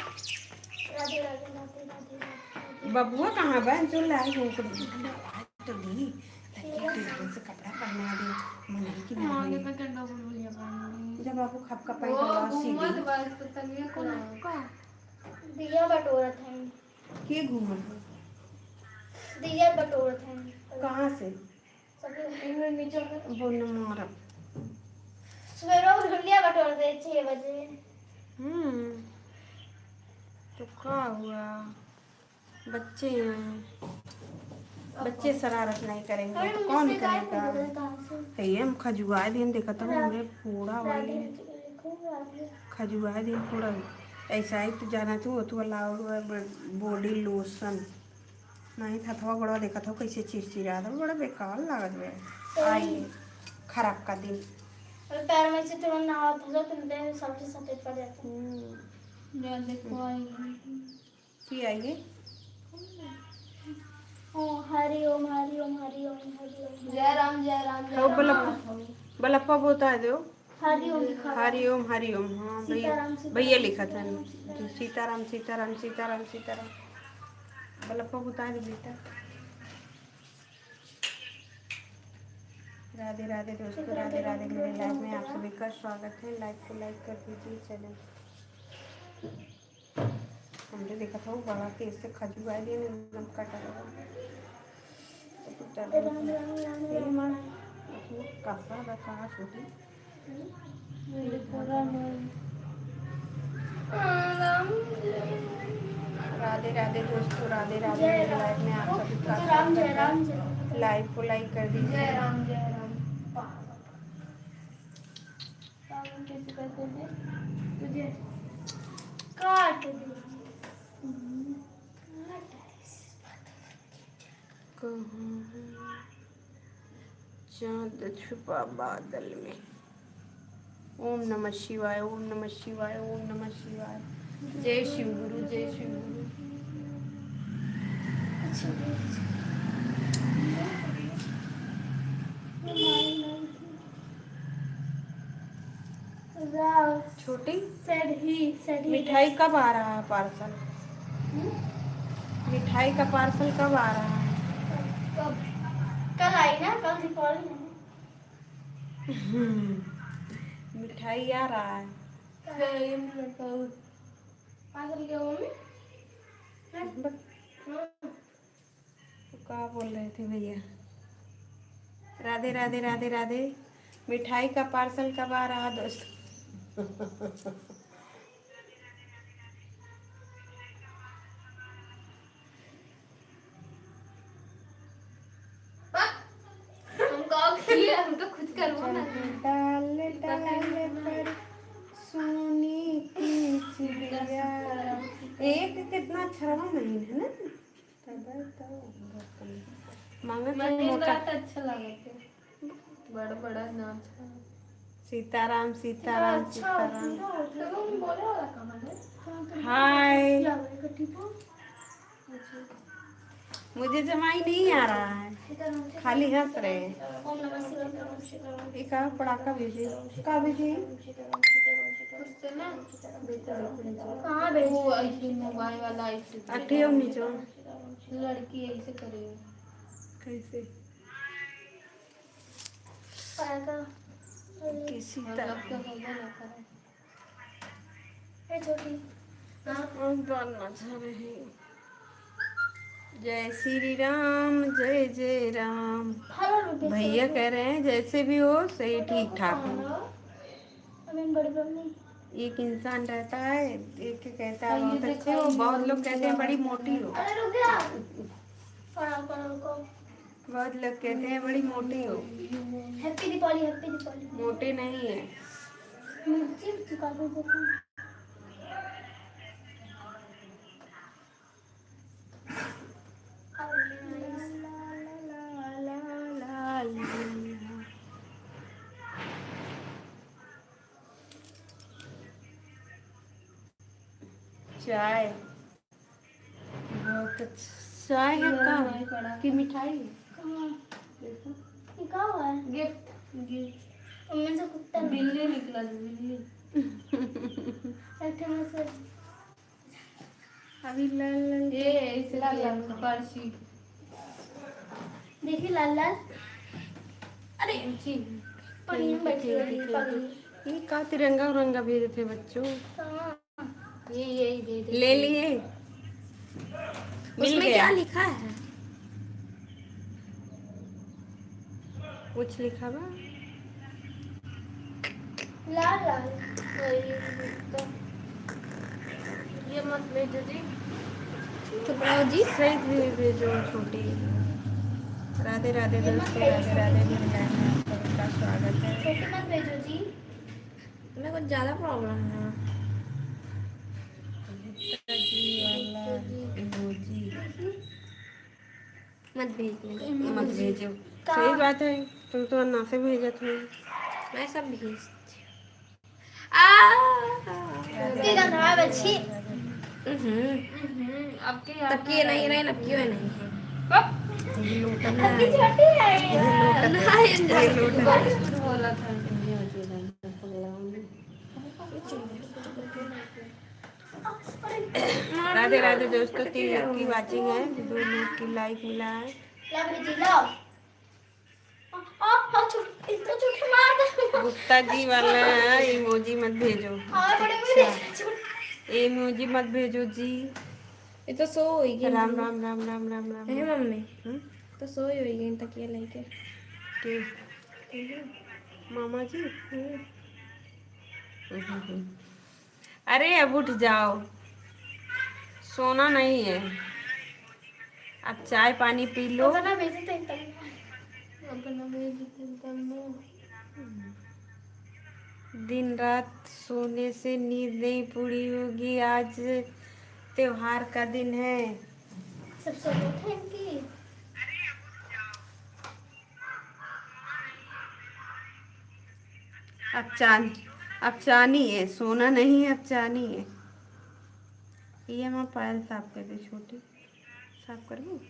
राधे राधे राधे राधे राधे। बबुआ कहाँ बा? जो लाइव हो तो दी, तकिया के ऊपर से कपड़ा पहना दे, मनई की हाँ, नहीं। ये तो डबल बोलिया पहन ली। जब आपको खपका वो पाई तो घूमत सीधी। बस तो तनिया को ना। दिया बटोरत है। के घूमत है? दिया बटोरत है। कहाँ से? सब लोग इनमें नीचे बोन मारब। सुबह रोज ढुलिया बटोर दे छह बजे। हम्म, तो का हुआ? बच्चे हैं, बच्चे शरारत नहीं करेंगे तो कौन करेगा? तो ये हम खजुआए दिन देखत हूँ, हमरे फोड़ा हुआ है। खजुआए दिन फोड़ा हुआ। ऐसा ही तो जाना तू, तू लाउड body lotion। नहीं, हथवा गोड़वा देखत हो कैसे चिरचिरात हो, बड़ा बेकार लागत बा। आई खराब का दिन। अरे पैर में से तुरंत नहावत हो, तुम देह सब चीज सफेद पड़ जाता है। हम्म। या देखो आई। की आई है? ओ, हरि ओम, हरि ओम, हरि ओम, हरि ओम। जय राम, जय राम, जय तो राम। बलप-, बलप्पा बोता दो। हरि ओम लिखा हुआ है। हरि ओम, हरि ओम। हाँ, भैया, सीताराम, सीताराम, भैया लिखा था। सीताराम, सीताराम। सीताराम, सीताराम, सीताराम, सीताराम। बलप्पा बुता दे बेटा। राधे राधे दोस्तों, राधे राधे। मेरे लाइव में आप सभी का स्वागत है। लाइव को लाइक कर दीजिए, चैनल। हमरे देखत हो बड़ा तेज से खजुआए दिन एकदम कटा रहा। तो कुछ ज्यादा राम, राम, राम, ए राम। माँ, उसमें कसा बा, कहाँ छोटी? राधे राधे दोस्तों, राधे राधे। जय मेरे राम। लाइव में आप सभी का तो राम, जय स्वागत है। राम, जय राम। लाइव को लाइक कर दीजिए। जय राम, जय राम। पागल कैसे करते हैं तुझे? काट दे। हम्म। काट दे। कहाँ है? चाँद छुपा बादल में। ओम नमः शिवाय, ओम नमः शिवाय, ओम नमः शिवाय। जय शिव गुरु, जय शिव गुरु। छोटी, सही, सही। मिठाई कब आ रहा है पार्सल? हम्म? मिठाई का पार्सल कब आ रहा है? कब? कल आई ना, कल दीपावली है ना। हम्म, मिठाई आ रहा है। पार्सल क्या हुआ मम्मी? हाँ। तो का बोल रहे थे भैया? राधे राधे राधे राधे। मिठाई का पार्सल कब आ रहा दोस्त? हम का किए, हम तो खुद करबो ना। डाल डाल पर सोने की चिड़िया। एक कितना अच्छा रहा नहीं है ना? तब तो मांगा मने मोटा। रात अच्छा लागत है। बड़ा बड़ा नाच है। सीताराम, सीताराम, अच्छा, सीताराम। पूरा होता है। तो हम बोले वाला कहाँ है? हाय। मुझे जमाई नहीं आ रहा है, खाली हंस रहे हैं। ओम नमः शिवाय, ओम नमः शिवाय। ये का पड़ाका भेजे? का भेजे? कहाँ भेजे? वो ऐसे मोबाइल वाला ऐसे अठियो नीचो। लड़की ऐसे करे। कैसे? पड़ाका। किसी तरह। ए छोटी। हाँ? और बाल ना झरे हैं। जय श्री राम, जय जय राम। भैया कह रहे हैं जैसे भी हो सही ठीक ठाक हो। एक इंसान रहता है, एक कहता है बहुत अच्छे हो, बहुत लोग कहते हैं बड़ी मोटी हो। अरे रुक जा। प्रणाम, प्रणाम को। बहुत लोग कहते हैं बड़ी मोटी हो। Happy दीपावली, happy दीपावली। मोटे नहीं है। मिर्ची चिपका के देखो। चाय। बहुत अच्छा। चाय है का? कि मिठाई? कहाँ? देखो। ये का हुआ है? गिफ्ट। गिफ्ट। मम्मी से कुत्ता बिल्ली निकला, बिल्ली। एक ठे में से अभी लाल लाल ये ऐसे लाल लाल। पर्ची। देखी लाल लाल। अरे जी। पगली में बैठी रही, पगली। ये का तिरंगा उरंगा भेजत है बच्चों? हाँ। ये, यही दे दे। ले लिए। मिल उसमें गया। क्या लिखा है? कुछ लिखा बा? लाल लाल। तो ये मत भेजो जी। चुप रहो जी। सही भी भेजो छोटी। राधे राधे ये मत दोस्तों, राधे भेजो राधे छोटी। मेरे लाइव में आप सबका स्वागत है। छोटी मत भेजो जी। तुम्हें कुछ ज्यादा प्रॉब्लम है। गुप्ता जी वाला इमोजी। मत भेजना। मत भेजो। का? सही बात है, तुम तो अन्ना से भेजत हो। मैं सब भेजती हूँ। आ, तेरा नाम अच्छी। हम्म। हम्म, अब के तब की ये नहीं रहे, अब क्यों नहीं है? कब? ये लोटन अब की है। छोटी है। ये लोटन है। नहीं, ये लोटन है। कुछ बोला था। राधे राधे दोस्तों, तीन लोग की वॉचिंग है, दो लोग की लाइक मिला है। ला भेजी, ला। आ, आ, आ, छो-, इसको छुट्टी मार दे। गुप्ता जी वाला इमोजी मत भेजो। हाँ, बड़े बड़े अच्छा। छुट- इमोजी मत भेजो जी। ये तो सो होई गई। राम, राम, राम, राम, राम, राम। है मम्मी? हम्म? तो सो ही होई गई तकिया लेके। के? हम्म। मामा जी? हम्म। हम्म, हम्म, हम्म। अरे, अब उठ जाओ, सोना नहीं है, अब चाय पानी पी लो। अपना भेजते हैं तब। अपना भेजते हैं तब ना। दिन रात सोने से नींद नहीं पूरी होगी, आज त्योहार का दिन है। सब सोते हैं कि अब चान-, अब चानी है, सोना नहीं, अब चानी है। ये हमार पायल साफ कर दे, छोटी, साफ करबू?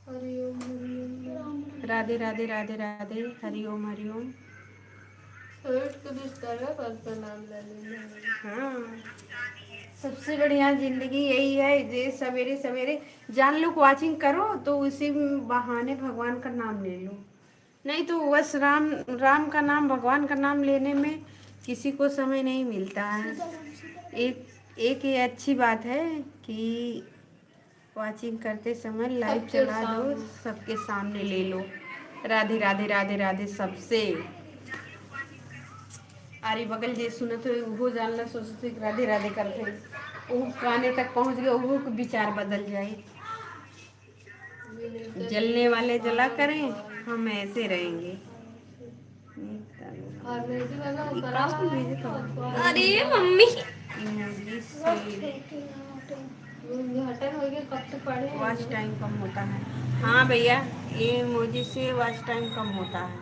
हरिओम, हरिओम। राधे, राधे, राधे, राधे, हरिओम, हरिओम। पेट के बिस्तर पर प्रणाम ले लेना। हाँ, सबसे बढ़िया जिंदगी यही है, जे सवेरे सवेरे जान लो वॉचिंग करो तो उसी बहाने भगवान का नाम ले लो, नहीं तो बस राम, राम का नाम, भगवान का नाम लेने में किसी को समय नहीं मिलता है। एक, एक ये अच्छी बात है कि वॉचिंग करते समय लाइव सबके चला दो, सामने। सबके सामने ले लो। राधे, राधे, राधे, राधे सबसे। अरे बगल जे सुनत हो, उहो जान ला, सोचत हो कि राधे, राधे करत है। उ काने तक पहुँच गए, उहो के विचार बदल जाए। जलने वाले जला करें, हम ऐसे रहेंगे। और वैसे वाला ये ऊपर कहाँ से वाला भेजे तो? अरे मम्मी। इमोजी से उद्घाटन हो गया, कब से पढ़े हैं? वॉच टाइम कम होता है। हाँ भैया, ये इमोजी से वॉच टाइम कम होता है।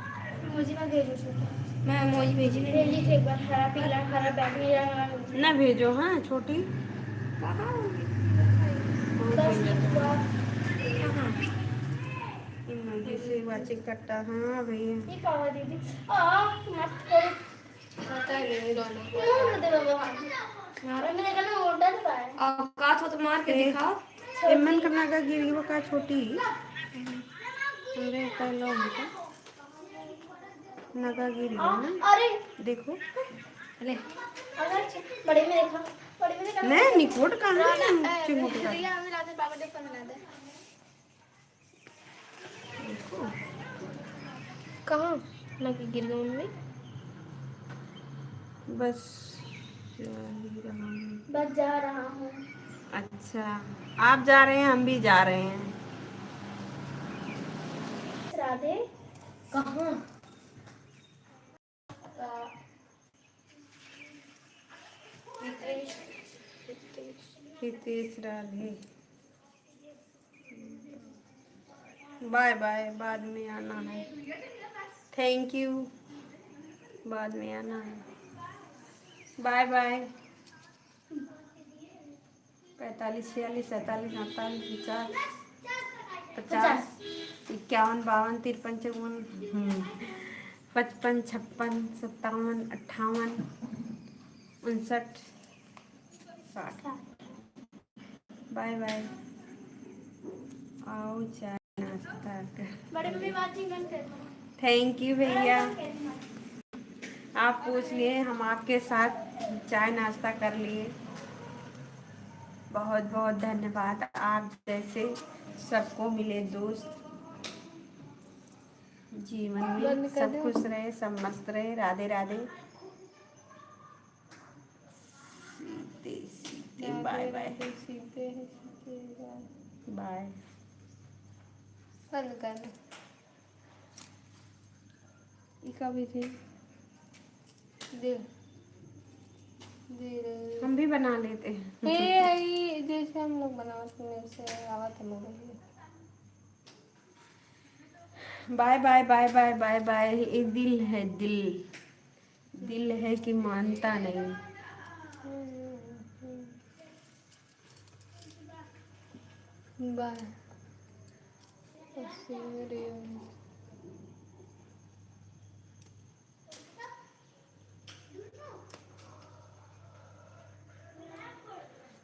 इमोजी मत भेजो छोटा। मैं इमोजी भेजी नहीं। भेजी थे एक बार, हरा पीला, हरा बैगनी रंग। ना भेजो, हाँ छोटी। कहाँ होगी? बहुत बस भेजो। एक बार। कहाँ? इमोजी से वॉचिंग करता, हाँ भैया। ये का हुआ दीदी? आ, मत करो। पता नहीं, दोनों। मुंह दे बाबा। मारो मेरे को ना मोटा तो है। औकात हो तो मार के ए, दिखाओ। एमन का नगा गिरी वो का छोटी? अरे पहले उनका नगा गिरी ना। अरे। देखो। ले। अगर बड़े में देखा, बड़े में देखा। नहीं, निकोट कहाँ है? चिमोट का। रिया, हमें लाते, बाबा देखो, हमें लाते। देखो। कहाँ? ना कि गिर गई मम्मी। बस जा ही रहा हूँ। बस जा रहा हूँ। अच्छा, आप जा रहे हैं, हम भी जा रहे हैं। राधे। कहाँ? हितेश राधे। बाय बाय, बाद में आना है। थैंक यू, बाद में आना है। Bye bye. पैंतालीस, छियालीस, सैंतालीस, अड़तालीस, पचास, पचास, इक्यावन, बावन, तिरपन, चौवन, हम्म, पचपन, छप्पन, सत्तावन, अट्ठावन, उनसठ, साठ। Bye bye. आओ चाय नाश्ता कर। बड़े मम्मी बात ही बंद कर दो। Thank you भैया, आप पूछ लिए, हम आपके साथ चाय नाश्ता कर लिए। बहुत बहुत धन्यवाद। आप जैसे सबको मिले दोस्त जीवन में। बंद कर सब दो। खुश रहे, सब मस्त रहे। राधे राधे। सीते सीते राधे बाय बाय। राधे, सीते हैं, सीते हैं, बाय। बाय। बंद कर दो। ई का भी थे? दिल। दिल। हम भी बना लेते हैं। ये, ये जैसे हम लोग बनावत हैं, वैसे आवत है मोबाइल में। Bye bye, bye bye, bye bye. ये दिल है, दिल। दिल है कि मानता नहीं। बाय।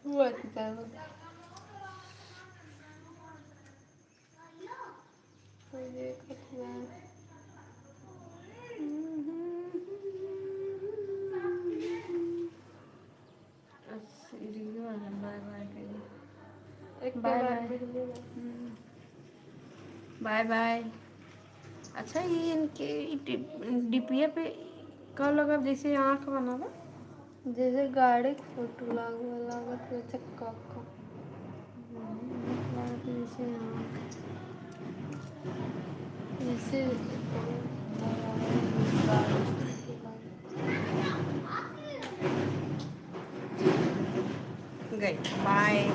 हुआ कि क्या हुआ? कोई देखत ना। अस्सी रियो है, बाय बाय करिए। एक बाय बाय। हम्म। Bye bye. अच्छा, ये इनके, ई डि-, डिपिया पे का लगब, जैसे आँख बना बा? जैसे गाड़ी के फोटो लागल, लागत है चक्का का। हम्म, लागत है जैसे आँख। जैसे गई। बाय।